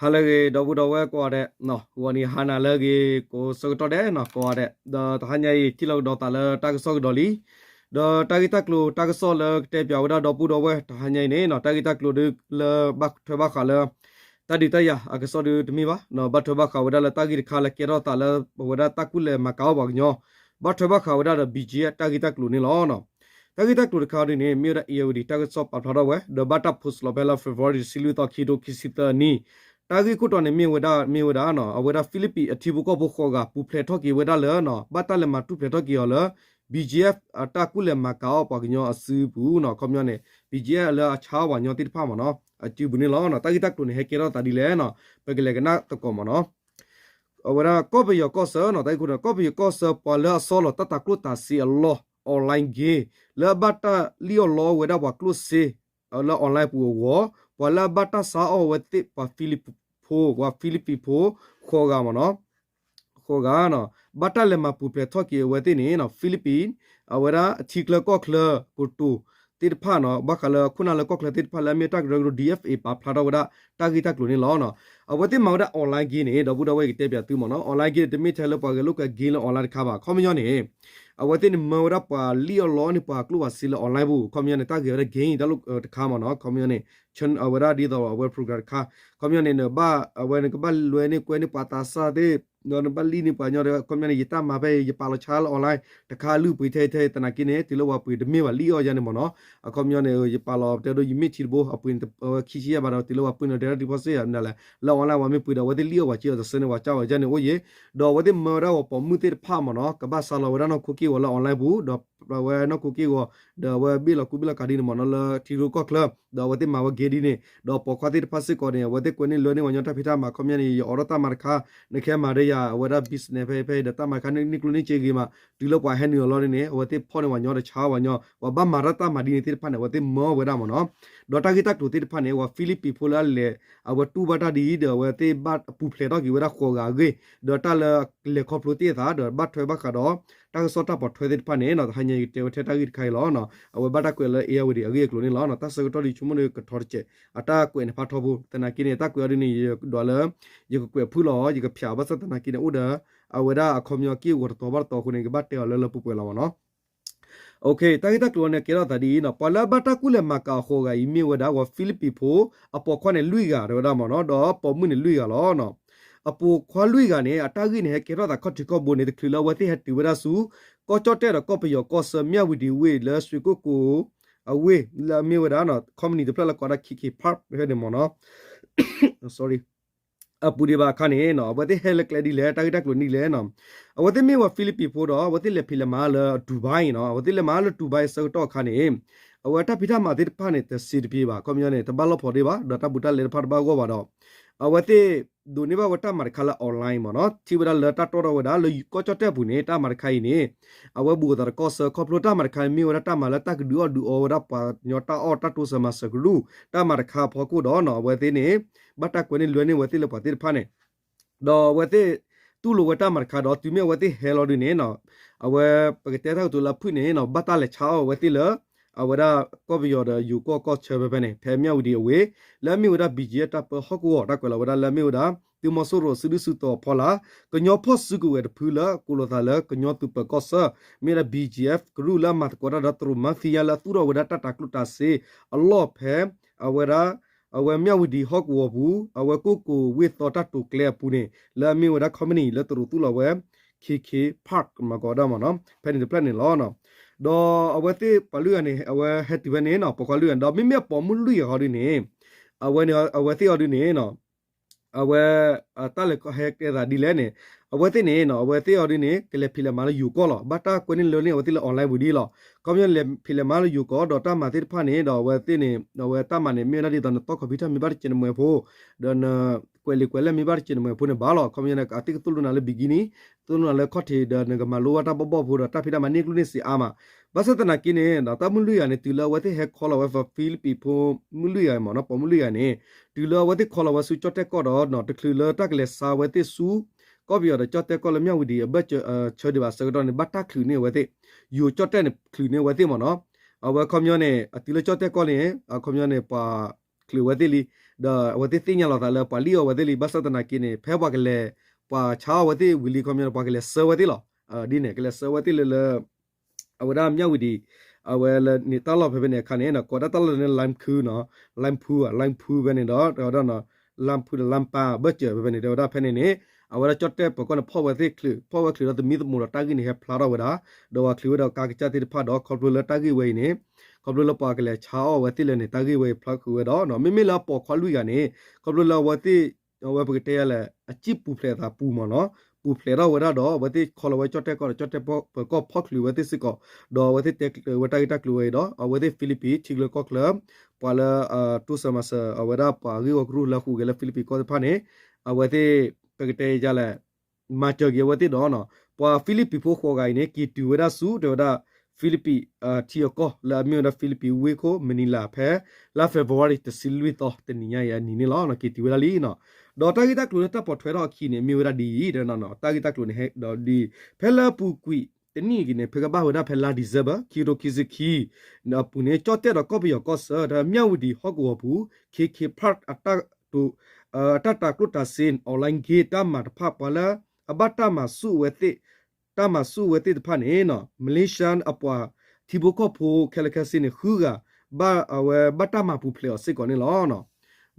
ဟါလၢအဂ့ၤ ဒီပုၢ်ဒီဝဲၢ်ကိးဂၤဒဲး, ဂီၤနံၤဟါနၤလၢအဂ့ၤ ကိးဆၢကတီၢ်ဒဲးနီၤ ကိးဂၤဒဲး, ဒီးတဟါညါအံၤ ထံၣ်လိာ်ကဒီးသးလၢတၢ်ကစီၣ်ကဒီးလံ, ဒီးတၢ်ဂ့ၢ်တၢ်ကျိၤတၢ်ကစီၣ်လၢကတဲပၠးဝဲဒၣ်ဒီပုၢ်ဒီဝဲၢ် တဟါညါအံၤန့ၣ်နီၤ တၢ်ဂ့ၢ်တၢ်ကျိၤဒ်လၢဘၣ်ထွဲဘၣ်ဃးလၢ တၢ်ဒုးတၢ်ယၤအကစီၣ်ဒုတမ့ၢ်ဘၣ်, ဘၣ်ထွဲဘၣ်ဃးဝဲဒၣ်လၢတၢ်ဂ့ၢ်တခါလၢကဲထီၣ်သးလၢ ပဝဲဒၣ်တၢ်ကူၣ်လဲၤမၤကၤအီၣ်ပှၤကညီ, ဘၣ်ထွဲဘၣ်ဃးဝဲဒၣ်ဒီး BGF တၢ်ဂ့ၢ်တၢ်ကျိၤန့ၣ်လီၤ. တၢ်ဂ့ၢ်တၢ်ကျိၤတခါဒ်န့ၣ် မ့ၢ်ဝဲဒၣ် Irrawaddy တၢ်ကစီၣ်ပာ်ဖျါထီၣ်ဝဲ ဒီးဘၣ်တၢ် post လီၤဖဲလၢ February တဆံလွံၢ်သီ ခံကထိခံဆံသၢနံၣ်, တၢ်ဂ့ၢ်ခိၣ်တီန့ၣ်မ့ၢ်ဝဲဒၣ် မ့ၢ်ဝဲဒၣ်နီၤ အဝဲဒၣ် Philippines အထံဖိကီၢ်ဖိဃိးဂၤ ပူၤဖျဲးထီၣ်က့ၤဝဲဒၣ်လၢနီၤ ဘၣ်တၢ်လဲၤမၤထူၣ်ဖျဲးထီၣ်က့ၤအီၤလၢ BGF အတၢ်ကူၣ်လဲၤမၤကၤအီၣ်ပှၤကညီအစုပူၤနီၤ, ခီပညီန့ၣ် BGF လၢအဆါအီၣ်ပှၤကညီသ့ၣ်တဖၣ်မ့ၢ်နီၤ အစုပူၤန့ၣ်လီၤ. တၢ်ဂ့ၢ်တၢ်ကျိၤန့ၣ် ဟဲကဲထီၣ်သးဒ်လဲၣ်နီၤ ပကလဲၤကနၣ်သကိးမ့ၢ်နီၤ အဝဲဒၣ်ကီၢ်ပယီၤကီၢ်ဆၢနီၤ တၢ်ဂ့ၢ်ခိၣ်တီ ကီၢ်ပယီၤကီၢ်ဆၢ ပှၤလၢအဆီလီၤတၢ်တၤကျိၣ်တၤစ့အလီၢ် online game လၢအဘၣ်တၢ်လံၣ်အီၣ်လီအီၣ်ဝဲဒၣ်ပှၤကျိၣ်စ့ လၢ online ပူၤအဂီၢ်, ပှၤလၢအဘၣ်တၢ်ဆါအီၣ်ဝဲသ့ၣ် ပှၤ Philippines ဖိ ပှၤ Philippines ဖိ ဃိးဂၤမ့ၢ်နီၤ ဃိးဂၤနီၤ ဘၣ်တၢ်လဲၤမၤပူၤဖျဲးထီၣ်က့ၤအဝဲသ့ၣ်န့ၣ်နီၤ Philippines အဝဲဒၣ်အထံကျါကီၢ်ချၢ ကတိၤသ့ၣ်တဖၣ်နီၤ ဘၣ်ဃးလၢခိၣ်နၢ်လၢကီၢ်ချၢသ့ၣ်တဖၣ်လၢအမ့ၢ်တၢ်ကရၢကရိ DFA ပာ်ဖျါထီၣ်ဝဲဒၣ်တၢ်ဂ့ၢ်တၢ်ကျိၤန့ၣ်လီၤ. အဝဲသ့ၣ်မၤဝဲဒၣ် online game န့ၣ် ဒီပုၢ်ဒီဝဲၢ်ကတဲပၠးသုမ့ၢ်နီၤ online game န့ၣ် တမ့ၢ်ထဲလၢပှၤဂဲၤလိာ်ကွဲ game လၢ online တခါဘၣ် ခီပညီန့ၣ် အဝဲသ့ၣ်န့ၣ်မၢဝဲဒၣ်ပှၤလံၣ်အီၣ်လီအီၣ်န့ၢ်ပှၤကျိၣ်ပှၤစ့လၢ online ပူၤ ခီပညီန့ၣ် တၢ်ဂ့ၤဝဲဒၣ် game တၢ်လိၣ်တခါမ့ၢ်နီၤ ခီပညီန့ၣ် အဝဲဒၣ်ဒ်သိးအဝဲ program တခါ ခီပညီန့ၣ် နဘၣ် အဝဲနကဘၣ်လွဲန့ၢ်ကွဲန့ၢ်ပှၤသးစၢ်သ့ၣ် ဒီးနဘၣ်လံၣ်န့ၢ်ပှၤညီဒီး ခီပညီန့ၣ် ယတၢ်မၤဖဲအံၤ ယပာ်လီၤဆါလၢ online တခါအလုၢ်အပှ့ၤထဲအံၤထဲအံၤ သနာ်က့န့ၣ် တုၤလၢပှၤပှ့ၤတမ့ၢ်ဘၣ်လံၣ်အီၣ်ယါန့ၣ်မ့ၢ်နီၤ အခီပညီန့ၣ် ယပာ်လီၤတဲဒိ ယမ့ၢ်ထံတဘိ အပှ့ၤဝဲခံဆံယါဘၣ်ဒီး တုၤလၢပှၤပှ့ၤန့ၣ် တဲဒၣ် deposit ယါမနုၤလဲၣ် လၢ online ပှၤမ့ၢ်ပှ့ၤဒီး အဝဲသ့ၣ်လံၣ်အီၣ်ပှၤစ့အီၤ တဆၢန့ၣ်ပှၤကၢ်ဝဲယါန့ၣ်အိၣ်ယဲ ဒီးအဝဲသ့ၣ်မၢဝဲဒၣ်ပှၤပိာ်မုၣ်သ့ၣ်တဖၣ်မ့ၢ်နီၤ ကဘၣ်ဆါလီၤဝဲဒၣ်နီၢ်ခိက့ၢ်ဂီၤလၢ online ပူၤ ဒီးအဝဲနီၢ်ခိက့ၢ်ဂီၤ ဒီးအဝဲဘ့ၣ်လီၤကူဘ့ၣ်လီၤကၤဒ်န့ၣ်မ့ၢ်နီၤ လၢထံရူၢ်ကီၢ်ချၢ ဒီးအဝဲသ့ၣ်မၤဝဲ game ဒ်န့ၣ် ဒီးပိာ်ခွါသ့ၣ်တဖၣ်စ့ၢ်ကီးန့ၣ် အဝဲသ့ၣ်ကွဲန့ၢ်လွဲန့ၢ်ပှၤညီတၢ်ဖံးတၢ်မၤ ခီပညီန့ၣ် ယအိးထီၣ်တၢ်မၤတခါ နကဟဲမၤဒီးယၤ အဝဲဒၣ် business ဖဲဖဲဒီးတၢ်မၤတခါန့ၣ် န့ၢ်ကျိၣ်န့ၢ်စ့ဂ့ၤမး တုၤလၢပှၤဟဲနုာ်အီၤလီၤန့ၣ် အဝဲသ့ၣ်ဖီၣ်န့ၢ်ပှၤညီဒီးဆါပှၤညီ ပှၤဘၣ်မၤတၢ်တၢ်မၤဒ်န့ၣ်သ့ၣ်တဖၣ်န့ၣ် အဝဲသ့ၣ်မၢဝဲဒၣ်မ့ၢ်နီၤ ဒီးတၢ်ဂ့ၢ်တၢ်ကျိၤသ့ၣ်တဖၣ်န့ၣ် ပှၤ Philippines ဖိလၢအလဲၤ အဝဲတူၢ်ဘၣ်တၢ်ဒ်အံၤဒီး အဝဲသ့ၣ်ဘၣ်ပူၤဖျဲးထီၣ်က့ၤဝဲဒၣ်ဃိးဂၤအဂ့ၢ် ဒီးတၢ်လၢလဲၤခီဖျိသ့ၣ်အသး ဒီးဘၣ်ထွဲဘၣ်ဃးဒီး တၢ်ကစီၣ်တၢ်ပိာ်ထွဲသ့ၣ်တဖၣ်န့ၣ် တဟါညါယကတဲဝဲထဲတၢ်ဂ့ၢ်တခါအံၤလီၤ. အဝဲဘၣ်တၢ်ကွဲးလၢ Irrawaddy အဂ့ၢ်အကျိၤန့ၣ်လီၤ. တၢ်ဆၢကတီၢ်ဒ်ဆိကမိၣ်န့ၣ်ကထီတစဲး အတၢ်ကွဲးန့ၣ်ဖးထီဘိ သနာ်က့န့ၣ် တၢ်ကွဲးအီၤဒ်န့ၣ် ယဒွးလၢ ယကကွဲးဖုၣ်လီၤ ယကဖျါဘၣ်ဆၣ်သနာ်က့န့ၣ် အိၣ်ဒီး အဝဲဒၣ်အခီပညီက့ၢ်ဂီၤတတီၤဘၣ်တတီၤအဃိန့ၣ် ကဘၣ်တဲအီၤလၢလၢပှဲၤပှဲၤလီၤမ့ၢ်နီၤ တၢ်ဂ့ၢ်တၢ်ကျိၤန့ၣ် ကဲထီၣ်သးဒ်အံၤနီၤ ပှၤလၢအဘၣ်တၢ်ကူၣ်လဲၤမၤကၤအဃိးဂၤအံၤ မ့ၢ်ဝဲဒၣ် ပှၤ Philippines ဖိ အပိာ်ခွါန့ၣ်လွံၢ်ဂၤ တဲဝဲဒၣ်မ့ၢ်နီၤ ဒီးပိာ်မုၣ်န့ၣ်လွံၢ်ဂၤလီၤ. အပိာ်ခွါလွံၢ်ဂၤန့ၣ် အတၢ်ဂ့ၢ်န့ၣ် ဟဲကဲထီၣ်သးခီၣ်ထံးခီၣ်ဘိန့ၣ် တချုးလၢအဝဲသ့ၣ်ဟဲတုၤဝဲဒၣ်ဆူ ကီၢ်ကၠီၣ်တဲၣ်ဒီးကီၢ်ပယီၤကီၢ်ဆၢ မြဝတီ ဝ့ၢ်လၢ ရွှေကုက္ကို အဝ့ၢ် လၢအမ့ၢ်ဝဲဒၣ် company တဖျၢၣ်လၢကိးဝဲဒၣ် KK Park ဖဲန့ၣ်မ့ၢ်နီၤ အပူၤဒံးဘၣ်အခါန့ၣ် အဝဲသ့ၣ်ဟဲလၢကျဲဒ်လဲၣ် တၢ်ဂ့ၢ်တၢ်ကျိၤဒ်လဲၣ်နီၤ အဝဲသ့ၣ်မ့ၢ်ဝဲ Philippines ဖိဒီး အဝဲသ့ၣ်လဲၤဖံးလဲၤမၤလၢ Dubai နီၤ အဝဲသ့ၣ်လဲၤမၤလၢ Dubai အဆၢကတီၢ်အခါန့ၣ် အဝဲတၢ်ဖံးတၢ်မၤသ့ၣ်တဖၣ်န့ၣ် တစ့တပ့ၤဘၣ် ခီပညီန့ၣ် တဘၣ်လီၢ်ဖိးဒ့ၣ်ဘၣ် ဒီးတၢ်ဘူးတၢ်လဲတဖၣ်တဘၣ်ဂီၢ်ဘၣ်ဒီး အဝဲသ့ၣ်ဒိးန့ၢ်ဘၣ်ဝဲတၢ်မၤတခါလၢ online မ့ၢ်နီၤ ထံၣ်ဝဲဒၣ်လၢတၢ်တီၣ်ထီၣ်ဝဲဒၣ်လၢ ကီၢ်ကၠီၣ်တဲၣ်ပူၤန့ၣ် တၢ်မၤတခါအံၤန့ၣ် အဝဲဘူးအသးတကီၢ်ဆၢ ခီဖျိတၢ်မၤတခါန့ၣ် မ့ၢ်ဝဲဒၣ်တၢ်မၤလၢတၢ်ကဒုးအီၣ်ဒုးအီဝဲဒၣ်ပှၤကညီတၢ်အီၣ်တၢ်တိစၢၤမၤစၢၤကရူၢ် တၢ်မၤတခါအဖီခိၣ်ဒီးနီၤ အဝဲသ့ၣ်န့ၣ် ဘၣ်တၢ်ကွဲန့ၢ်လွဲန့ၢ်ဝဲသ့ၣ်လၢပှၤသ့ၣ်တဖၣ်န့ၣ် ဒီးအဝဲသ့ၣ် တူၢ်လိာ်ဝဲတၢ်မၤတခါဒီး တုၤမ့ၢ်အဝဲသ့ၣ်ဟဲလီၤဒုးန့ၣ်နီၤ အဝဲပကတဲတၢ်ကတိၤလၢအဖုၣ်န့ၣ်နီၤ ဘၣ်တၢ်လဲၤဆါအီၣ်ဝဲသ့ၣ်လၢ အဝဲဒၣ်ကီၢ်ပယီၤဒီးယိၤကီၢ်ကီၢ်ဆၢဖဲဖဲန့ၣ် ဖဲမြဝတီ အဝ့ၢ် လၢအမ့ၢ်ဝဲဒၣ် BGF တၢ်ပၢဟီၣ်ကဝီၤ တၢ်ကွဲးလီၤဝဲဒၣ်လၢအမ့ၢ်ဝဲဒၣ် သုးမီၤစိရိၤစုဒုၣ်စုတီၤအဖီလာ် ကညီဖီၣ်စုကဝဲၤတဖုလၢကိးလိာ်သးလၢကညီသုးပၢၤကီၢ်ဆၢ မ့ၢ်ဝဲဒၣ် BGF ကရူၢ်လၢအမၤသကိးတၢ်ဒီးတရူးမၤဖံယါလၢအသူၣ်ထီၣ်ဝဲဒၣ်တၢ်တၤကျိၣ်တၤစ့အလီၢ်ဖဲ အဝဲဒၣ် အဝဲမြဝတီ ဟီၣ်ကဝီၤပူၤ အဝဲကိၢ်ကိၤဝ့ၢ်သီတၢ်တိာ်ကျဲအပူၤန့ၣ် လၢအမ့ၢ်ဝဲဒၣ် company လၢတရူးသူၣ်လီၤဝဲ KK Park မၤကီးဒၣ်မ့ၢ်နီၤ ဖဲန့ၣ်တဖျၢၣ်န့ၣ်လီၤ. ဒီးအဝဲသ့ၣ်ပှၤလွံၢ်ဂၤန့ၣ် အဝဲဟဲတုၤဖဲန့ၣ်နီၤ ပိာ်ခွါလွံၢ်ဂၤ ဒီးမ့မ့ၢ်အပိာ်မုၣ်လွံၢ်ဂၤဟီဒုန့ၣ် အဝဲန့ၣ် အဝဲသ့ၣ်အီၤဒုန့ၣ်နီၤ အဝဲ တၢ်လဲၤဟဲကဲသးဒ်လဲၣ်န့ၣ် အဝဲသ့ၣ်န့ၣ်နီၤ အဝဲသ့ၣ်အီၤဒုန့ၣ် ကလဲၤဖံးလဲၤမၤလၢယိၤကီၢ်လီၤ. ဘၣ်တၢ်ကွဲန့ၢ်လွဲန့ၢ်အဝဲသ့ၣ်လၢ online ပူၤဒ်လီၤ. ခီပညီလဲၤဖံးလဲၤမၤလၢယိၤကီၢ် ဒီးတၢ်မၤသ့ၣ်တဖၣ်န့ၣ် ဒီးအဝဲသ့ၣ်န့ၣ် အဝဲတၢ်မၤန့ၣ် မ့ၢ်ဝဲဒၣ်ဒ်သိးနတီၢ်ခီၣ်ဖံးထၢၣ်မ့ၢ်ဘၣ်တကဲးနမှဲၤဖိ ဒီးနကွဲးလံာ်ကွဲးလဲၢ်မ့ၢ်ဘၣ်တကဲးနမှဲၤဖိန့ၣ်ဘၣ်လီၤ. ခီပညီန့ၣ် အသ့ၣ်ကသိၣ်လိနၤလၢ bikini သိၣ်လိနၤလၢခီၣ်ထံး ဒီးနကမၤလိဘၣ်တၢ်ဘီၣ်ဘီၣ်ဖိဒီးတၢ်ဖံးတၢ်မၤန့ၢ်ကျိၣ်န့ၢ်စ့အါမး ဘၣ်ဆၣ်သနာ်က့န့ၣ် တၢ်မုၢ်လွံၢ်ဂၤန့ၣ် တုၤလၢအဝဲသ့ၣ်ဟဲခီလီၤဝဲ Philippines ဖိမုၢ်လွံၢ်ဂၤမ့ၢ်နီၤ ပိာ်မုၢ်လွံၢ်ဂၤန့ၣ် တုၤလၢအဝဲသ့ၣ်ခီလီၤဝဲဆူကၠီၣ်တဲၣ်ကီၢ်ဒီး တချုးလၢတၢ်ကလဲၤဆါဝဲသ့ၣ်ဆူ ကီၢ်ပယီၤဒီးကၠီၣ်တဲၣ်ကီၢ်လၢ မြဝတီ အဘၢၣ်စၢၤဒံးဘၣ်အဆၢကတီၢ်န့ၣ် ဘၣ်တၢ်ချုးန့ၢ်အဝဲသ့ၣ် ယိၤကၠီၣ်တဲၣ်န့ၣ် ချုးန့ၢ်အဝဲသ့ၣ်မ့ၢ်နီၤ အဝဲခီပညီန့ၣ် အတုၤလၢကၠီၣ်တဲၣ်ကီၢ်န့ၣ် အခီပညီန့ၣ် ပှၤချုးဝဲသ့ၣ်လံ ဒီးအဝဲသ့ၣ်သ့ၣ်ညါလီၤသးလၢပှၤလံၣ်အီၣ်ဝဲသ့ၣ်လံ, ဘၣ်ဆၣ်သနာ်က့န့ၣ် ဖဲပှၤကလဲၤ ပှၤဆါအီၣ်ဝဲသ့ၣ်ဝံၤလံ ခီပညီန့ၣ် ပှၤကလဲၤဆှၢဝဲသ့ၣ်လီၤ. ဒ်န့ၣ် ကလဲၤဆှၢဝဲသ့ၣ်လၢလၢ အဝဲဒၣ်မၠၣ်ဝံၤဒံး အဝဲလၢန့ၣ်တၢ်လီၢ်ဖဲဖဲန့ၣ်အခါန့ၣ် ကိးဒၣ်တၢ်လီၢ်န့ၣ် လၢၣ်ဖူနီၤ, လၢၣ်ဖူဧါ, လၢၣ်ဖူဖဲန့ၣ်ဒီး တဲဝဲဒၣ် လၢၣ်ဖူဒီးလၢၣ်ပၢ်ဘၢၣ်စၢၤဖဲဖဲန့ၣ် တဲဝဲဒၣ်ဖဲန့ၣ်န့ၣ် အဝဲဒၣ်ကၠီၣ်တဲၣ်ပၢၤကီၢ်န့ၣ် ဖီၣ်ဝဲသ့ၣ်ချုး ဖီၣ်ဝဲချုးဒီးသမံသမိးဒီးတၢ်ဂ့ၢ်န့ၣ်ဟဲဖျါထီၣ်ဝဲဒၣ်, ဒီးပှၤချုးဝဲဒီးကါကစၢ်သ့ၣ်တဖၣ်ဒီး ခီဖျိလၢတၢ်ဂ့ၢ်ဝဲအံၤန့ၣ် ခီဖျိလၢပှၤကလဲၤဆါအီၣ်ဝဲသ့ၣ်လၢန့ၣ် တၢ်ဂ့ၢ်ဝဲအံၤဖျါဃုာ်ဝဲဒီး မ့မ့ၢ်လၢအပိာ်ခွါလွံၢ်ဂၤန့ၣ် ခီဖျိလၢအဝဲသ့ၣ် အဝဲပကတဲယၤလဲၣ် အစံၣ်ပူၤဖျဲးအသးပူၤမ့ၢ်နီၤ, ပူၤဖျဲးထီၣ်ဝဲဒၣ်ဒီး အဝဲသ့ၣ်ခီလီၤဝဲကၠီၣ်တဲၣ်ကီၢ်ဒီး ကၠီၣ်တဲၣ်ပၢၤကီၢ်ဖီၣ်ချုးဝဲသ့ၣ်စ့ၢ်ကီး, ဒီးအဝဲသ့ၣ်တဲကျၢၤဝဲတၢ်ဂ့ၢ်တၢ်ကျိၤဝဲအံၤဒီး အဝဲသ့ၣ် Philippine ထံချၢကီၢ်ချၢ ပှၤလၢ တိစၢၤမၤစၢၤ အဝဲဒၣ်ပှၤဂ့ၢ်ဝီကရူၢ်လၢဟူးဂဲၤလၢ Philippine ကီၢ်သ့ၣ်တဖၣ်န့ၣ် အဝဲသ့ၣ် ပကတဲယၤလဲၣ် မၤစၢၤက့ၤအဝဲသ့ၣ်ဒီး ပှၤ Philippine ဖိဃိးဂၤအံၤန့ၣ် က့ၤတုၤဝဲဒၣ်ဆူ တဲဝဲဒၣ် Philippine ထံအကီၢ်လၢအမ့ၢ်ဝဲဒၣ် Philippine ဝ့ၢ်ခိၣ် Manila ဖဲ လါ February တဆံလွံၢ်သီတနံၤညါအံၤအနံၤန့ၣ်လီၤ. က့ၤတုၤဝဲဒၣ်လံနီၤ. ဒီးတၢ်ဂ့ၢ်တၢ်ကျိၤလၢတၢ်ပိာ်ထွဲထီၣ်အခံန့ၣ် မ့ၢ်ဝဲဒၣ်ဒ်အံၤ တနီၤနီၤ တၢ်ဂ့ၢ်တၢ်ကျိၤန့ၣ် ဒီးဒ် ဖဲလၢအပူၤကွံာ်တနံၣ်အံၤန့ၣ် ဖဲကဘၣ်ဝဲဒၣ်ဖဲလါ December ခံကထိခံဆံခံ အပူၤန့ၣ် ကၠီၣ်တဲၣ်ဒီးကီၢ်ပယီၤကီၢ်ဆၢ တၢ်မၠၣ်ဝတံၤဟီၣ်ကဝီၤပူၤ KK Park အတၢ်တိာ် အတၢ်တၤကျိၣ်တၤစ့ online game တၢ်မၤတဖၣ် ပှၤလၢအဘၣ်တၢ်မၤဆူၣ်ဝဲသ့ၣ် တၢ်မၤဆူၣ်ဝဲသ့ၣ်တဖၣ်န့ၣ် Malaysia အပှၤထံဖိကီၢ်ဖိခဲလၢာ်ခဲဆ့န့ၣ် ဃုဂၤ ဘၣ်အဝဲဘၣ်တၢ်မၤပူၤဖျဲးအီၤစ့ၢ်ကီးန့ၣ်လီၤ.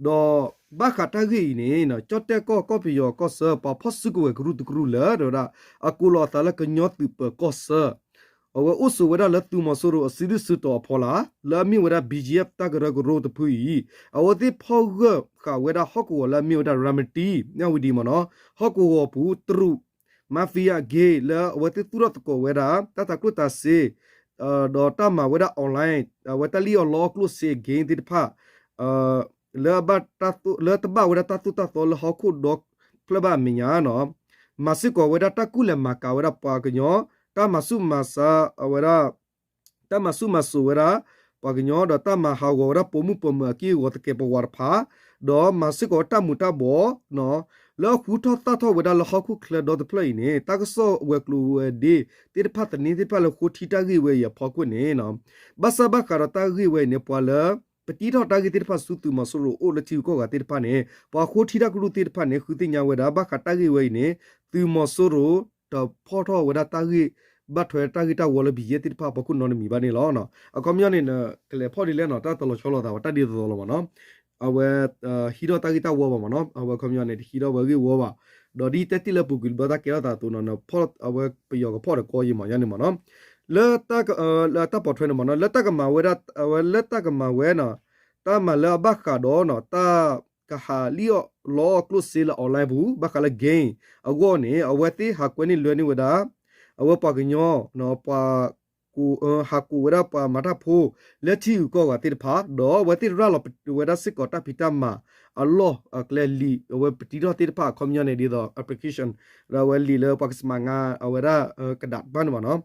ဒီးဘၣ်ဃးတၢ်ဂ့ၢ်အံၤန့ၣ် ကၠီၣ်တဲၣ်ကီၢ် ကီၢ်ပယီၤကီၢ်ဆၢ ပှၤဖီၣ်စုကဝဲၤကရူၢ်တကရူၢ်လၢ တဲဝဲဒၣ် အကိးလီၤအသးလၢကညီသုးပၢၤကီၢ်ဆၢ အဝဲအိၣ်ဆိးဝဲဒၣ်လၢသုးမီၤစိရိၤအစုဒုၣ်စုတီၤအဖီလာ် လၢအမ့ၢ်ဝဲဒၣ် BGF တၢ်ကရၢကရိတဖုအံၤ အဝဲသ့ၣ်ဖီၣ်ဂၢၢ်ဃာ်ဝဲဒၣ်ဟီၣ်ကဝီၤလၢအမ့ၢ်ဝဲဒၣ် ရၤမတံ မၠၣ်ဝတံၤမ့ၢ်နီၤ ဟီၣ်ကဝီၤပူၤ တရူး mafia gang လၢအဝဲသ့ၣ်သူၣ်ထီၣ်သကိးဝဲဒၣ် တၢ်တၤကျိၣ်တၤစ့ ဒီးတၢ်မၤဝဲဒၣ် online အဝဲတၢ်လံၣ်အီၣ်လီအီၣ်ကျိၣ်စ့ gang သ့ၣ်တဖၣ် လၢအဘၣ်တၢ်သိၣ် လၢတဘၣ်ဝဲဒၣ်တၢ်သိၣ်တၢ်သီလၢဟီၣ်ခိၣ်ဒီဖျၢၣ်ဘၣ်အမဲာ်ညါနီၤ မၤစ့ၢ်ကီးဝဲဒၣ်တၢ်ကူၣ်လဲၤမၤကၤဝဲဒၣ်ပှၤကညီ တၢ်မၤဆူၣ်မၤစၢၤအဝဲဒၣ် တၢ်မၤဆူၣ်မၤစိးဝဲဒၣ် ပှၤကညီ ဒီးတၢ်မၤဟးဂီၤဝဲဒၣ်ပိာ်မုၣ်ပိာ်မၢၤအက့ၢ်အဂီၤသကဲးပဝးတဖၣ် ဒီးမၤစ့ၢ်ကီးတၢ်မူၤတၢ်ဘှီး လၢအဃုထီၣ်သၣ်ထီၣ်ဝဲဒၣ်လၢဟီၣ်ခိၣ်ချၢဒီတဖျၢၣ်အံၤန့ၣ် တၢ်ကစီၣ်ဝဲၤကျိၤဝဲၤဒ့သ့ၣ်တဖၣ်သန့သ့ၣ်တဖၣ်လၢဃိထံတၢ်ဂ့ၢ်ဝဲအံၤအဖီခိၣ်န့ၣ် ဘၣ်ဆၣ်ဘၣ်ဃးဒီးတၢ်ဂ့ၢ်ဝဲအံၤန့ၣ် ပှၤလၢ ပတံထီၣ်တၢ်ဂ့ၢ်သ့ၣ်တဖၣ်ဆူသုးမီၤစိရိၤအိၣ်လၢထံဂုၤကီၢ်ဂၤသ့ၣ်တဖၣ်န့ၣ် ပှၤဃိထံတၢ်ကရူၢ်သ့ၣ်တဖၣ်န့ၣ် ဃုသ့ၣ်ညါဝဲဒၣ် ဘၣ်ဃးတၢ်ဂ့ၢ်ဝဲအံၤန့ၣ် သုးမီၤစိရိၤ တဖီၣ်ထီၣ်ဝဲဒၣ်တၢ်ဂ့ၢ် ဘၣ်ထွဲတၢ်ဂ့ၢ်တၢ်ဝီလၢ BGF သ့ၣ်တဖၣ်အဖီခိၣ်နီတမံၤဘၣ်န့ၣ်လီၤ. အခီပညီန့ၣ် ကလဲၤဖီၣ်ဒ်လဲၣ်နီၤ တၢ်တလီၤဆီလိာ်သးဝဲတၢ်ဒ်သိးသိးလီၤမ့ၢ်နီၤ အဝဲ ဟံးထီၣ်တၢ်ဂ့ၢ်တၢ်ဝီဘၣ်မ့ၢ်နီၤ အဝဲအခီပညီန့ၣ် တဟံးထီၣ်ဝဲဂ့ၢ်ဝီဘၣ် ဒီးဒ်တဲတ့ၢ်လၢပူၤကွံာ်ဘျီတၢ်ကဲထီၣ်သးအသိးနီၤ ဖီၣ်အဝဲပယီၤကဖီၣ်ဒီးကီယံာ်မ့ၢ်ယါန့ၣ်မ့ၢ်နီၤ လၢတၢ်က လၢတၢ်ပိာ်ထွဲန့ၣ်မ့ၢ်နီၤ လၢတၢ်ကမၤဝဲဒၣ် အဝဲလၢတၢ်ကမၤဝဲနီၤ တၢ်မၤလၢအဘၣ်ဃးဒီးနီၤ တၢ်ကဟးလံၣ်အီၣ်လီအီၣ်ကျိၣ်စ့လၢ online ပူၤ ဘၣ်ဃးလၢ gang အဂီၢ်န့ၣ် အဝဲသ့ၣ်ဟးကွဲန့ၢ်လွဲန့ၢ်ဝဲဒၣ် အဝဲပှၤကညီ ပှၤ ဟးကိးဝဲဒၣ်ပှၤမၤတၢ်ဖိ လၢထံဂုၤကီၢ်ဂၤသ့ၣ်တဖၣ် ဒီးအဝဲသ့ၣ်ရၤလီၤဝဲဒၣ်စ့ၢ်ကီးတၢ်ဖံးတၢ်မၤ အလီၢ်အကျဲလံာ် အဝဲပတံထီၣ်သ့ၣ်တဖၣ်အခီပညီန့ၣ် ဒ်သိး application ဒီးအဝဲလံာ်လၢပှၤကစမးငါ အဝဲဒၣ် ကဒးတဖၣ်န့ၣ်မ့ၢ်နီၤ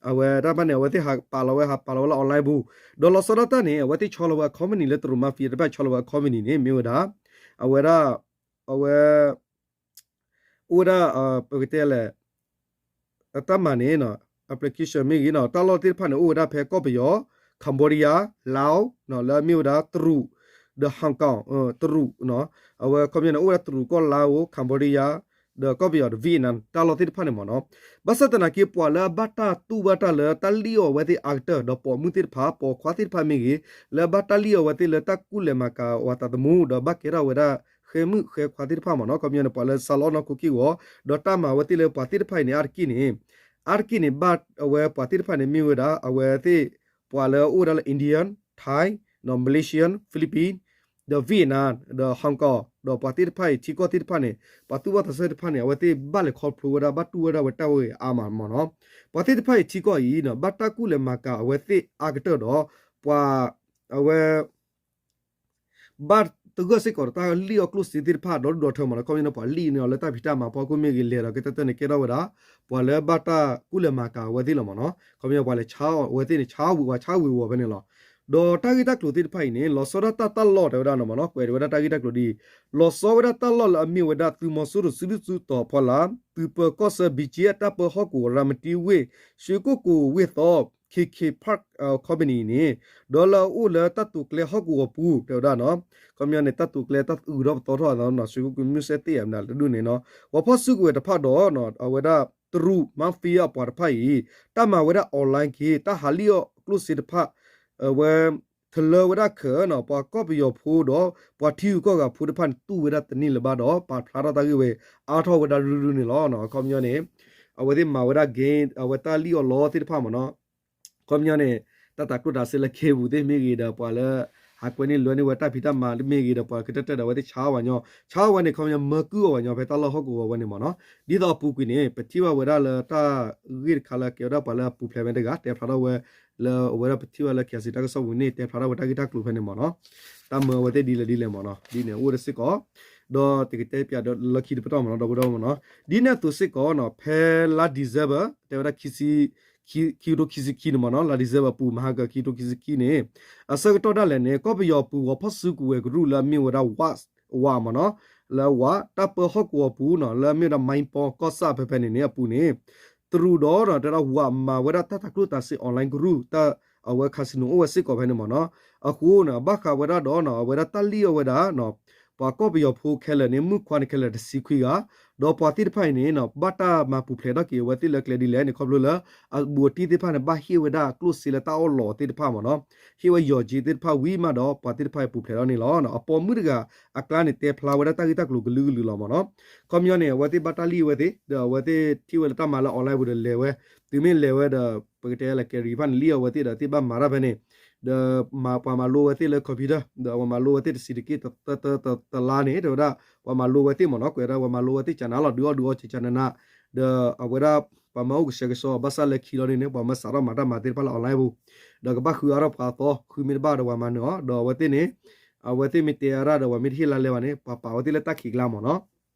အဝဲတၢ်တဖၣ်န့ၣ် အဝဲသ့ၣ်ဟးပာ်လီၤဝဲ ဟးပာ်လီၤဝဲလၢ online ပူၤ ဒီးလီၤဆီဒၣ်တၢ်န့ၣ် အဝဲသ့ၣ်ဆီလီၤဝဲအ company လၢတရူး mafia တဖၣ်ဆီလီၤဝဲအ company န့ၣ် မ့ၢ်ဝဲဒၣ် အဝဲဒၣ် အဝဲ အိၣ်ဝဲဒၣ် ပကတဲလဲၣ် အတၢ်မၤန့ၣ် application မ့ၢ်ဂ့ၤနီၤ တၢ်လီၢ်သ့ၣ်တဖၣ်န့ၣ် အိၣ်ဝဲဒၣ်ဖဲကီၢ်ပယီၤ Cambodia Laos လၢအမ့ၢ်ဝဲဒၣ်တရူး ဒီး Hong Kong တရူး အဝဲခီပညီန့ၣ် အိၣ်ဝဲဒၣ်တရူးကီၢ် Laos Cambodia ဒီးကီၢ်ပယီၤဒီး Vietnam တၢ်လီၢ်သ့ၣ်တဖၣ်န့ၣ်မ့ၢ်နီၤ ဘၣ်ဆၣ်သနာ်က့ ပှၤလၢအဘၣ်တၢ်တူၢ်ဘၣ်တၢ်လၢတၢ်လံၣ်အီၣ်ဝဲသ့ၣ်အါကတၢၢ် ဒီးပိာ်မုၣ်သ့ၣ်တဖၣ် ပိာ်ခွါသ့ၣ်တဖၣ်မ့ၢ်ဂ့ၤ လၢအဘၣ်တၢ်လံၣ်အီၣ်ဝဲသ့ၣ်လၢတၢ်ကူၣ်လဲၤမၤကၤအသးသမူ ဒီးဘၣ်ကဲထီၣ်ဝဲဒၣ် ဃဲမုၣ်ဃဲခွါသ့ၣ်တဖၣ်မ့ၢ်နီၤ ခီပညီန့ၣ် ပှၤလၢဆါလီၤနီၢ်ခိက့ၢ်ဂီၤ ဒီးတၢ်မၤဝဲသ့ၣ်လၢပှၤသ့ၣ်တဖၣ်အံၤန့ၣ် အါတက့ၢ်န့ၣ် အါတက့ၢ်န့ၣ် ဘၣ်အဝဲပှၤသ့ၣ်တဖၣ်န့ၣ် မ့ၢ်ဝဲဒၣ် အဝဲသ့ၣ် ပှၤလၢအအိၣ်ဝဲဒၣ်လၢ Indian, Thai, Malaysian, Philippine, ဒီး Vietnam ဒီး Hong Kong ဒီးပှၤသ့ၣ်တဖၣ်အံၤ ထံကီၢ်သ့ၣ်တဖၣ်န့ၣ် ပှၤသူၣ်ဘီၣ်သးစၢ်သ့ၣ်တဖၣ်န့ၣ် အဝဲသ့ၣ်ဘၣ်လဲၤခီဖျိဝဲဒၣ် ဘၣ်တူၢ်ဝဲဒၣ်ဝဲတၢ်ဝဲအါမးမ့ၢ်နီၤ ပှၤသ့ၣ်တဖၣ်အံၤထံကီၢ်အံၤ ဘၣ်တၢ်ကူၣ်လဲၤမၤကၤအဝဲသ့ၣ်အါကတၢၢ်ဒီး ပှၤ အဝဲ ဘၣ်သဂၢၢ်စ့ၢ်ကီးဒီးတၢ်လံၣ်အီၣ်ကျိၣ်စ့သ့ၣ်တဖၣ်ဒီဒူၣ်ဒီထၢမ့ၢ်နီၤ ခီပညီန့ၣ် ပှၤလံၣ်န့ၢ်အီၤလၢတၢ်ဖံးတၢ်မၤအဖီခိၣ်မ့ၢ်ဂ့ၤ လဲၤဒီးကတၢၢ်တၢၢ်န့ၣ် ကဲထီၣ်ဝဲဒၣ် ပှၤလၢဘၣ်တၢ်ကူၣ်လဲၤမၤကၤအဝဲသ့ၣ်လီၤမ့ၢ်နီၤ ခီပညီပှၤလဲၤဆါအီၣ်အဝဲသ့ၣ်န့ၣ် ဆါဝံၤဝဲဆါဝံၤဝီၤဖဲန့ၣ်လီၤ ဒီးတၢ်ဂ့ၢ်တၢ်ကျိၤသ့ၣ်တဖၣ်အံၤန့ၣ် လီၤဆီဒၣ်တၢ်တၢ်လီၢ်တဲဝဲဒၣ်မ့ၢ်နီၤ ကွဲးဝဲဒၣ်တၢ်ဂ့ၢ်တၢ်ကျိၤဒ်အံၤ လီၤဆီဝဲဒၣ်တၢ်လီၢ်လၢအမ့ၢ်ဝဲဒၣ်သုးမီၤစိရိၤစုဒုၣ်စုတီၤဖီလာ် သုးပၢၤကီၢ်ဆၢ BGF တၢ်ပၢဟီၣ်ကဝီၤ ရၤမတံဝ့ၢ် ရွှေကုက္ကိုဝ့ၢ်သီ Park Company န့ၣ် ဒီးလၢအအိၣ်လၢတၢ်တိာ်ကျဲဟီၣ်ကဝီၤပူၤ တဲဝဲဒၣ်နီၤ, ခီပညီန့ၣ် တၢ်တိာ်ကျဲတၢ်အုၣ်ထီၣ်ပသီထီၣ်နီၤ, ရွှေကုက္ကို မုၢ်စဲတ့ၣ်အမနုၤတဒူၣ်န့ၣ်နီၤ, ပှၤဖီၣ်စုကဝဲၤတဖၣ်ဒီး အဝဲဒၣ်တရူး mafia အပှၤတဖၣ်အံၤ တၢ်မၤဝဲဒၣ် online က့ၤ တၢ်ဟးလံၣ်အီၣ်ကျိၣ်စ့တဖၣ် အဝဲ ထလၢဝဲဒၣ်ခဲနီၤ, ပှၤကီၢ်ပယီၤဖိဒီး ပှၤထံဂုၤကီၢ်ဂၤဖိတဖၣ်န့ၣ် တူၢ်ဝဲဒၣ်တန့ၢ်လၢၤဘၣ်ဒီး ပာ်ဖျါထီၣ်တၢ်ဂ့ၢ်ဝဲအံၤ အါထီၣ်ဝဲဒၣ်ရုၢ်ရုၢ်န့ၣ်လီၤ. အခီပညီန့ၣ် အဝဲသ့ၣ်မၤဝဲဒၣ် game အဝဲတၢ်လံၣ်အီၣ်လီသ့ၣ်တဖၣ်မ့ၢ်နီၤ, အခီပညီန့ၣ် တၢ်တၤကျိၣ်တၤစ့လၢ cable သ့ၣ်မ့ၢ်ဂ့ၤဒီး ပှၤလၢ ဟးကွဲန့ၢ်လွဲန့ၢ်ဝဲတၢ်ဖံးတၢ်မၤမ့ၢ်ဂ့ၤဒီး ပှၤကတၢၢ်တၢၢ်ဒီး အဝဲသ့ၣ်ဆါအီၣ်ဝဲညီ, ဆါအီၣ်ဝဲန့ၣ် ခီပညီမၢကုၢ်အီၣ်ဝဲညီ ဖဲတၢ်လီၢ်ဟီၣ်ကဝီၤဝဲန့ၣ်မ့ၢ်နီၤ. ဒ်သိးအပူၤကွံာ်န့ၣ် ပထံၣ်ဘၣ်ဝဲဒၣ်လၢတၢ်ဂ့ၢ်တခါလၢကဲဝဲဒၣ်ပှၤလၢအပူၤဖျဲးဝဲတဂၤ တဲဖျါထီၣ်ဝဲ လၢအဝဲဒၣ်ပထံၣ်ဘၣ်လၢ KIC တၢ်ကစီၣ်ပူၤန့ၣ် တဲဖျါထီၣ်ဝဲတၢ်ဂ့ၢ်တၢ်ကျိၤဖဲန့ၣ်မ့ၢ်နီၤ, တၢ်မၢအဝဲသ့ၣ်ဒ်လဲၣ်ဒ်လဲၣ်မ့ၢ်နီၤ, ဒ်န့ၣ်အိၣ်ဝဲဒၣ်စ့ၢ်ကီး, ဒီးတကတဲပၠးဒီးလၢခံတပတီၢ်မ့ၢ်နီၤ ဒီပုၢ်ဒီဝဲၢ်မ့ၢ်နီၤ, ဒ်န့ၣ်အသိးစ့ၢ်ကီးနီၤ ဖဲလါ December တဲဝဲဒၣ် ခံကထိခံဆံခံန့ၣ်မ့ၢ်နီၤ, လါ December အပူၤ မဟါက ခံကထိခံဆံခံန့ၣ် အဆၢကတီၢ်ဒၣ်လဲာ်န့ၣ် ကီၢ်ပယီၤပူၤ ပှၤဖီၣ်စုကဝဲၤကရူၢ်လၢအမ့ၢ်ဝဲဒၣ် ဝး ဝးမ့ၢ်နီၤ, လၢဝး တၢ်ပၢဟီၣ်ကဝီၤပူၤနီၤ လၢအမ့ၢ်ဝဲဒၣ် မၢ်ပီၢ် ကီၢ်ဆၣ်ဖဲဖဲန့ၣ်န့ၣ် အပူၤန့ၣ် တရူးဒီးနီၤ တဲဝဲဒၣ်ဝးမၤဝဲဒၣ်တၢ်တၤကျိၣ်တၤစ့ online ကရူၢ် တၢ်အဝဲ casino အိၣ်ဝဲစ့ၢ်ကီးဖဲန့ၣ်မ့ၢ်နီၤ, အဃိန့ၣ် ဘၣ်ဃးဝဲဒၣ်ဒီးနီၤ အဝဲဒၣ်တၢ်လံၣ်အီၣ်ဝဲဒၣ် ပှၤကီၢ်ပယီၤဖိခဲလၢာ်န့ၣ် မုၣ်ခွါန့ၣ်ခဲလၢာ်တဆံခွံဂၤ, ဒီးပှၤသ့ၣ်တဖၣ်အံၤန့ၣ်နီၤ ဘၣ်တၢ်မၤပူၤဖျဲးထီၣ်က့ၤအဝဲသ့ၣ်လၢကျဲဒ်လဲၣ်န့ၣ် ခီဖျိလၢ အဘူးအတံၢ်သ့ၣ်တဖၣ်န့ၣ် ဘၣ်ဟ့ၣ်ဝဲဒၣ်ကျိၣ်စ့လၢတၢ်အီၣ်လီးသ့ၣ်တဖၣ်မ့ၢ်နီၤ, ဟ့ၣ်ဝဲလီၢ်က့သ့ၣ်တဖၣ်ဝံၤမးဒီး ပှၤသ့ၣ်တဖၣ်အံၤပူၤဖျဲးထီၣ်န့ၣ်လီၤ. အပိာ်မုၣ်တဂၤအကျါန့ၣ် တဲဖျါဝဲဒၣ်တၢ်ဂ့ၢ်တၢ်ကျိၤကလုာ်ကလုာ်လီၤမ့ၢ်နီၤ, ခီပညီန့ၣ် အဝဲသ့ၣ်ဘၣ်တၢ်လံၣ်အဝဲသ့ၣ် ဒီးအဝဲသ့ၣ်ထံၣ်ဝဲလၢတၢ်မၤလၢ online ပူၤဒီးလဲၤဝဲ, တုၤမ့ၢ်လဲၤဝဲဒီး ပကတဲလၢ ကဲရံၤဖၣ်န့ၣ် လံၣ်အဝဲသ့ၣ်ဒီးသ့ၣ်ဘၣ်မၤတၢ်ဖဲန့ၣ်, ဒီးမၤပှၤမၤလိဝဲသ့ၣ်လၢ computer ဒီးအဝဲမၤလိဝဲသ့ၣ်တဆံးတက့ၢ် တလါန့ၣ် တဲဝဲဒၣ် ပှၤမၤလိဝဲသ့ၣ်မ့ၢ်နီၤ ကွဲးဒၣ်ဝဲမၤလိဝဲသ့ၣ်ကနၤလီၤ ဒုးအီၣ်ဒုးအီစဲးကနနၤ, ဒီးအဝဲဒၣ် ပှၤမၤအိၣ်ကဆှဲကဆှီ ဘၣ်ဆၣ်လၢခံလီၤဒ်န့ၣ် ပှၤမၤစးထီၣ်မၤတၢ်မၤသ့ၣ်တဖၣ်လၢ online ပူၤ, ဒီးကဘၣ်ဃုအါထီၣ်ပှၤအသီ ဃုမ့ၢ်တဘၣ်ဒီးပှၤမၤနၢၤအီၤ ဒီးအဝဲသ့ၣ်န့ၣ် အဝဲသ့ၣ်မ့ၢ်တဲအါဒၣ်ဒီး ပှၤမ့ၢ်တဟ့ၣ်လါလဲဘၣ်န့ၣ် ပှၤပာ်ဝဲသ့ၣ်လၢတၢ်ခံးကျါမ့ၢ်နီၤ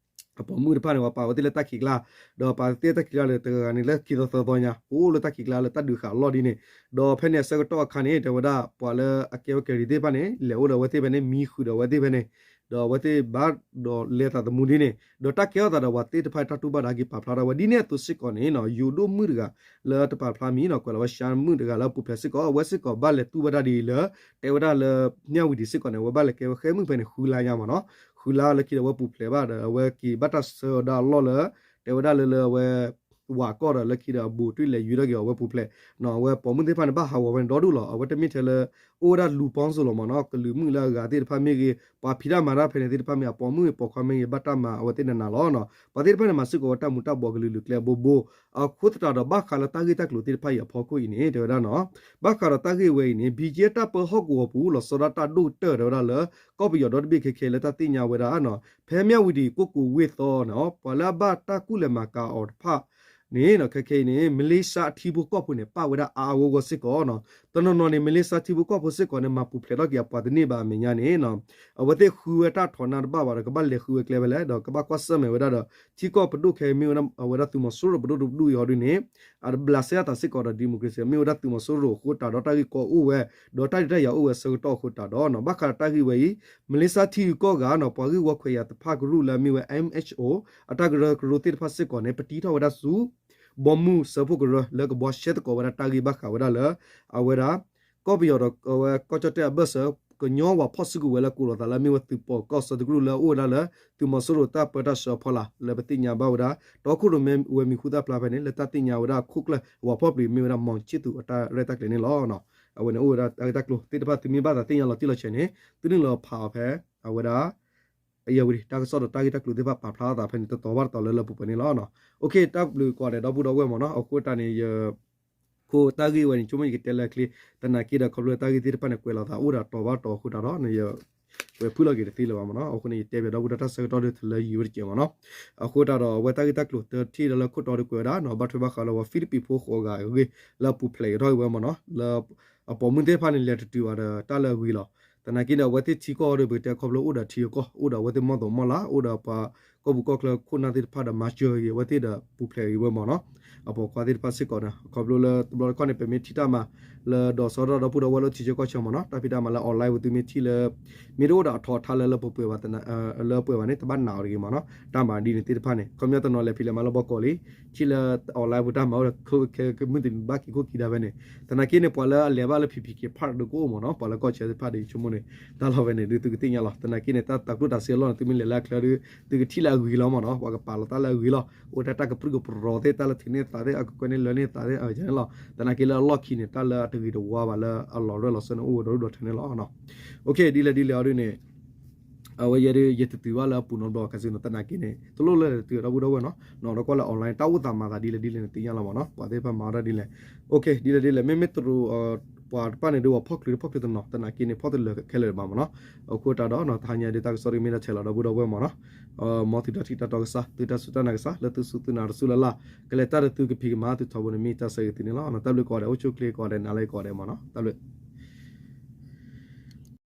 အပိာ်မုၣ်တဖၣ်န့ၣ် ပှၤပာ်ဝဲသ့ၣ်လၢတၢ်ခံးကျါ, ဒီးပာ်သ့ၣ်တၢ်ခံးကျါဒီး တဂၤဂၤန့ၣ်လၢခံသီသၢသီညါ အိၣ်လၢတၢ်ခံးကျါလၢတၢ်ဒုးဃာ်အလီၢ်ဒ်န့ၣ်, ဒီးဖဲန့ၣ်အဆၢကတီၢ်အခါန့ၣ် တဲဝဲဒၣ် ပှၤလၢအကဲဝဲကဲရံၤသ့ၣ်တဖၣ်န့ၣ် လဲၤအိၣ်ဒီးအဝဲသ့ၣ်ဖဲန့ၣ် မံဃုာ်ဒီးအဝဲသ့ၣ်ဖဲန့ၣ်, ဒီးအဝဲသ့ၣ်ဘၣ်ဒီးလဲၤသးသမူဒ်န့ၣ်, ဒီးတၢ်ကဲထီၣ်သးဒီးပှၤသ့ၣ်တဖၣ်တၢ်တူၢ်ဘၣ်ဒါက့ၤပာ်ဖျါထီၣ်ဝဲ ဒ်န့ၣ်အသိးစ့ၢ်ကီးန့ၣ်နီၤ ယိၤဒိၣ်မုၣ်တဂၤ လၢတပာ်ဖျါမံၤနီၤ ကွဲးလီၤဝဲရှါမုၣ်တဂၤလၢအပူၤဖျဲးစ့ၢ်ကီး အဝဲစ့ၢ်ကီးဘၣ်လဲၤတူၢ်ဘၣ်တၢ်ဒ်အံၤလၢ တဲဝဲဒၣ်လၢ မၠၣ်ဝံၤဒံးစ့ၢ်ကီးန့ၣ် အဝဲဘၣ်လဲၤကဲဝဲဃဲမုၣ်ဖဲန့ၣ် ဃုလါညါမ့ၢ်နီၤ, ဃုလါလၢခံဒီးအဝဲပူၤဖျဲးဘၣ်ဒီး အဝဲက့ၤဘၣ်တၢ်ဆၢဒီးအလီၢ်လၢ တဲဝဲဒၣ်လၢလၢအဝဲ ဝးကီၢ်ဒီးလၢခံဒီးအဘူးတံၢ်လဲၤယုၢ်ထီၣ်က့ၤအဝဲပူၤဖျဲး, အဝဲပိာ်မုၣ်သ့ၣ်တဖၣ်န့ၣ် ဘၣ်ဟးဂီၤဝဲန့ၣ်ဒီဒူၣ်လီၤ အဝဲတမ့ၢ်ထဲလၢ အိၣ်ဝဲဒၣ်လူၤပီစၢၤလီၤမ့ၢ်နီၤ ကလုာ်မုၣ်လၢအဂၤသ့ၣ်တဖၣ်မ့ၢ်ဂ့ၤ ပှၤဖံးတၢ်မၤတၢ်ဖဲန့ၣ်သ့ၣ်တဖၣ်မ့ၢ်ဂ့ၤ အပိာ်မုၣ်ပိာ်ခွါမ့ၢ်ဂ့ၤ ဘၣ်တၢ်မၤအဝဲသ့ၣ်နးနးလီၤနီၤ ပှၤသ့ၣ်တဖၣ်န့ၣ် မၤစ့ၢ်ကီးဝဲတၢ်မူၤတၢ်ဘှီးကလုာ်လုာ်ကျဲအဘိဘိ အဃိသတးဒီး ဘၣ်ဃးလၢတၢ်ဂ့ၢ်တၢ်ကျိၤသ့ၣ်တဖၣ်အံၤအဖီခိၣ်အံၤန့ၣ် တဲဝဲဒၣ်နီၤ ဘၣ်ဃးဒီးတၢ်ဂ့ၢ်ဝဲအံၤန့ၣ် ဘံကဲတၢ်ပၢဟီၣ်ကဝီၤပူၤ လီၤဆီဒၣ်တၢ်ဒိၣ်ကတၢၢ် တဲဝဲဒၣ်လၢ ကီၢ်ပယီၤဒီတဘ့ၣ်ခဲခဲလၢတၢ်သ့ၣ်ညါဝဲဒၣ်နီၤ ဖဲမၠၣ်ဝံၤဒံးကိၣ်ကိၤဝ့ၢ်သီနီၤ ပှၤလၢအဘၣ်တၢ်ကူၣ်လဲၤမၤကၤအီၤတဖၣ်န့ၣ်နီၤ ခဲခဲအံၤန့ၣ် မလ့ၡါအထံဖိကီၢ်ဖိန့ၣ် ပၣ်ဝဲဒၣ်အါအါဂီၢ်ဂီၢ်စ့ၢ်ကီးနီၤ တနီၤနီၤန့ၣ် မလ့ၡါထံဖိကီၢ်ဖိစ့ၢ်ကီးန့ၣ် မၤပူၤဖျဲးထီၣ်က့ၤအပှၤတန့ၢ်ဘၣ်အမဲာ်ညါန့ၣ်နီၤ အဝဲသ့ၣ်ဃုဝဲတၢ်ထီးနါတဘၣ်ဘၣ်ဒီး ကဘၣ်လဲၤဃုဝဲကျဲဖဲလဲၣ် ဒီးကဘၣ်ကွၢ်ဆၢၣ်မဲာ်ဝဲဒၣ်ဒီး ထံကီၢ်ပဒိၣ်ခဲအံၤမ့ၢ်ဝဲဒၣ်အဝဲဒၣ်သုးမီၤစိရိၤပဒိၣ်တဒူၣ်အံၤဟီဒ်န့ၣ် အတဘျးစဲအသးစ့ၢ်ကီးဒီး democracy မ့ၢ်ဝဲဒၣ်သုးမီၤစိရိၤအဃိတးဒီး တၢ်ဂ့ၢ်ကီအိၣ်ဝဲ ဒီးတၢ်ဒုးတၢ်ယၤအိၣ်ဝဲအဆၢကတီၢ်အဃိတးဒီးနီၤ ဘၣ်ဃးဒီးတၢ်ဂ့ၢ်ဝဲအံၤ မလ့ၡါထံဂုၤကီၢ်ဂၤနီၤ ပှၤဂ့ၢ်ဝီခွဲးယာ်သဖၣ်ကရူၢ်လၢအမ့ၢ်ဝဲ M H O အတၢ်ကရၢကရိသ့ၣ်တဖၣ်စ့ၢ်ကီးန့ၣ် ပတံထီၣ်ဝဲဒၣ်ဆူ ဘီမုၢ်စၢဖှိၣ်ကရၢ လၢကဘှီရှဲသကိးဝဲဒၣ်တၢ်ဂ့ၢ်ဘၣ်ဃးဝဲဒၣ်လၢ အဝဲဒၣ် ကီၢ်ပယီၤဒီးအဝဲကီၢ်ကၠီၣ်တဲၣ်အဘၢၣ်စၢၤ ကညီဝးဖီၣ်စုကဝဲၤလၢကိးလီၤသးလၢအမ့ၢ်ဝဲသုးပီၢ်ကီၢ်ဆၢတကရူၢ်လၢအအိၣ်ဝဲဒၣ်လၢ သုးမီၤစိရိၤတၢ်ပၢတၢ်ဆှၢအဖီလာ် လၢပသ့ၣ်ညါဘၣ်ဝဲဒၣ် တီခိၣ်ရိၣ်မဲဝဲမံၤဟူသၣ်ဖျါဖဲန့ၣ် လၢတၢ်သ့ၣ်ညါဝဲဒၣ်ခိၣ်ကျၢၢ်အဝးဖီၣ်ပျံၤမ့ၢ်ဝဲဒၣ် မီၤခၠံးသူးအတၢ်ရဲၣ်တၢ်ကျဲၤန့ၣ်လီၤ. အဝဲန့ၣ်အိၣ်ဝဲဒၣ်တၢ်ဂ့ၢ်တၢ်ကျိၤသ့ၣ်တဖၣ် သုမ့ၢ်ဘၣ်သးသ့ၣ်ညါလီၤတံၢ်လီၤဆဲးန့ၣ် သုနုာ်လီၤဖးအီၤဖဲ အဝဲဒၣ် အယဝံၤ တၢ်ကစီၣ်ဒီးတၢ်ဂ့ၢ်တၢ်ကျိၤသ့ၣ်တဖၣ်ပာ်ဖျါအသးဖဲန့ၣ် တတီၤဘၣ်တတီၤလၢလၢပှဲၤပှဲၤန့ၣ်လီၤ. တၢ်ဘျုးကိးဂၤဒဲး ဒီပုၢ်ဒီဝဲၢ်မ့ၢ်နီၤ အဃိတၢ်န့ၣ် ယ ခိၣ်တၢ်ဂ့ၢ်ဝဲန့ၣ် ဆိကမိၣ်ယကတဲလၢအချ့ သနာ်က့ဒီးခီဖျိတၢ်ဂ့ၢ်သ့ၣ်တဖၣ်န့ၣ် ကွဲးလီၤသးအိၣ်ဒီးတီၤဘၣ်တီၤအဃိတၢ်ဒီး ယကွဲးဖုၣ်လီၤက့ၤတသ့လၢၤဘၣ်မ့ၢ်နီၤ အဃိန့ၣ် ယတဲဘၣ်ဒီပုၢ်ဒီဝဲၢ်တၢ်ဆၢကတီၢ်ဒုးတလၢယံၤဝဲတကဲးမ့ၢ်နီၤ အဃိတၢ်ဒီးအဝဲတၢ်ဂ့ၢ်တၢ်ကျိၤတထံၣ်ဒီးလၢခိၣ်တီဒီးကွဲးဝဲဒၣ်နီၤ ဘၣ်ထွဲဘၣ်ဃးလၢပှၤဖံလံးပံးဖိဃိးဂၤအဂ့ၢ် လၢအပူၤဖျဲးက့ၤထီၣ်ဝဲမ့ၢ်နီၤ လၢ အပိာ်မုၣ်သ့ၣ်တဖၣ်န့ၣ် လဲၤတတုၤဘၣ်ဒီးတၢ်လၢအဂ့ၤလီၤ. သနာ်က့ဒီးအဝဲသ့ၣ်ထံကီၢ်ဒီး ပကတဲခီဖျိအိၣ်ဒီးထံအကီၢ် အိၣ်ဒီးအဝဲသ့ၣ်မီၢ်သိးမီၢ်လး အိၣ်ဒီးပှၤ ကီၢ်ပူၤကီၢ်ချၢခိၣ်နၢ်သ့ၣ်တဖၣ်ဒီး မၤစၢၤဂ့ၤအဝဲသ့ၣ်ဒီး ပူၤဖျဲးဂ့ၤဝဲမ့ၢ်နီၤ. အပိာ်ခွါသ့ၣ်တဖၣ်စ့ၢ်ကီးန့ၣ် ခီဖျိလၢတဘျီတခီၣ်န့ၣ် ပမ့ၢ်ထံၣ်တၢ်မၤလၢ ဒီးစီၤဒီးဒီပုၢ်ဒီဝဲၢ်လၢထံဆၢကီၢ်ဆၢမ့ၢ်နီၤ, တၢ်ဖံးတၢ်မၤလၢ online ပူၤ သုမ့ၢ်ထံၣ်လၢ မ့ၢ်တအိၣ်ဒီးအထီအထါလၢလၢပှဲၤပှဲၤဘၣ် လၢပှဲၤဘၣ်န့ၣ် တဘၣ်နာ်အီၤတဂ့ၤမ့ၢ်နီၤ. တၢ်မၤဒ်န့ၣ်သ့ၣ်တဖၣ်န့ၣ် ခီပညီတနီၤလဲၤဖံးလဲၤမၤလၢဘီကီးလံ, ထံၣ်လၢ online ပူၤတၢ်မၤအိၣ်ဒီး ကမုၢ်တနံၤဘၣ်က့ၤခိၣ်က့ၤဒၣ်ဝဲန့ၣ်, သနာ်က့န့ၣ် ပှၤလၢအလဲၤဘၣ်လၢ ဖံးဖံးက့ၤ park ဒီးကအိၣ်မ့ၢ်နီၤ, ပှၤလၢကီၢ်ဆၢသ့ၣ်တဖၣ်ဒီး ယဆိကမိၣ်န့ၣ် တၢ်လီၢ်ဝဲန့ၣ် ဒုးသုကသ့ၣ်ညါလီၤ. သနာ်က့န့ၣ် တၢ်တၤကျိၣ်တၤစ့အလီၢ်န့ၣ် သုမ့ၢ်လဲၤလၢအချၢဒီး သုကထံၣ်လၢအဂ့ၤလီၤမ့ၢ်နီၤ, ပှၤကပာ်လီၤတၢ်လၢအဂ့ၤလီၤ, အိၣ်ထဲတၢ်ကပြုၢ်ကပြီၤသ့ၣ် တၢ်လၢထုးန့ၢ်သးသ့ၣ် အကကွဲန့ၢ်လၢန့ၢ်သးသ့ၣ် အန့ၣ်လီၤ. သနာ်က့လၢအလီၢ်ခံန့ၣ် တၢ်လၢအတဂ့ၤတဝါဘၣ်လၢအလီၤရၢၢ်လီၤစၢၤန့ၣ် အိၣ်ဝဲဒီဒူၣ်ဒီထၢန့ၣ်လီၤ. ဒ်လဲၣ်ဒ်လဲၣ်အီၤဒ်န့ၣ် အဝဲယဲဒ် ယတတုၤဘၣ်လၢအပူၤနီတဘျီ ခဲစ့ၢ်နီၤ, သနာ်က့န့ၣ် တလိၣ်လၢတတုၤဒီပုၢ်ဒီဝဲၢ်နီၤ, နီၤဒီးကွၢ်လၢ online တၢ်အိၣ်သးမၤသးဒ်လဲၣ်ဒ်လဲၣ်န့ၣ် သ့ၣ်ညါလီၤမ့ၢ်နီၤ, ပှၤသ့ၣ်တဖၣ်မၤအီၣ်ဒ်လဲၣ်, ဒ်လဲၣ်ဒ်လဲၣ် မ့မ့ၢ်တရူး ပှၤတဖၣ်န့ၣ်ဒီး ပှၤဖီၣ်ချုးတဖီၣ်ချုးတနီၤ သနာ်က့န့ၣ် ဖီၣ်တလၢာ်ခဲလၢာ်ဘၣ်မ့ၢ်နီၤ. အဃိတၢ်ဒီး တဟါညါဒ်တၢ်ကစီၣ်ဒ်မ့ၢ်တၢ်ထဲလီၤဒီပုၢ်ဒီဝဲၢ်မ့ၢ်နီၤ, မ်သုတၢ်ထံၣ်တၢ်တီကစၢ် သုတၢ်စူၢ်တၢ်နာ်ကစၢ် လၢသုစူၢ်သုနာ်တစူၢ်လၢ်လၢ် ကလဲၤတၢ်ဒီးသုကဖံးကမၤသုထီဘိန့ၣ် မ့ၢ်တၢ်ဆၢဂ့ၤသုန့ၣ်လီၤ. တၢ်ဘျုးကိးဂၤဒဲး အိၣ်ဆူၣ်အိၣ်ချ့ကိးဂၤဒဲး နၤလၢကိးဂၤဒဲးမ့ၢ်နီၤ, တၢ်ဘျုး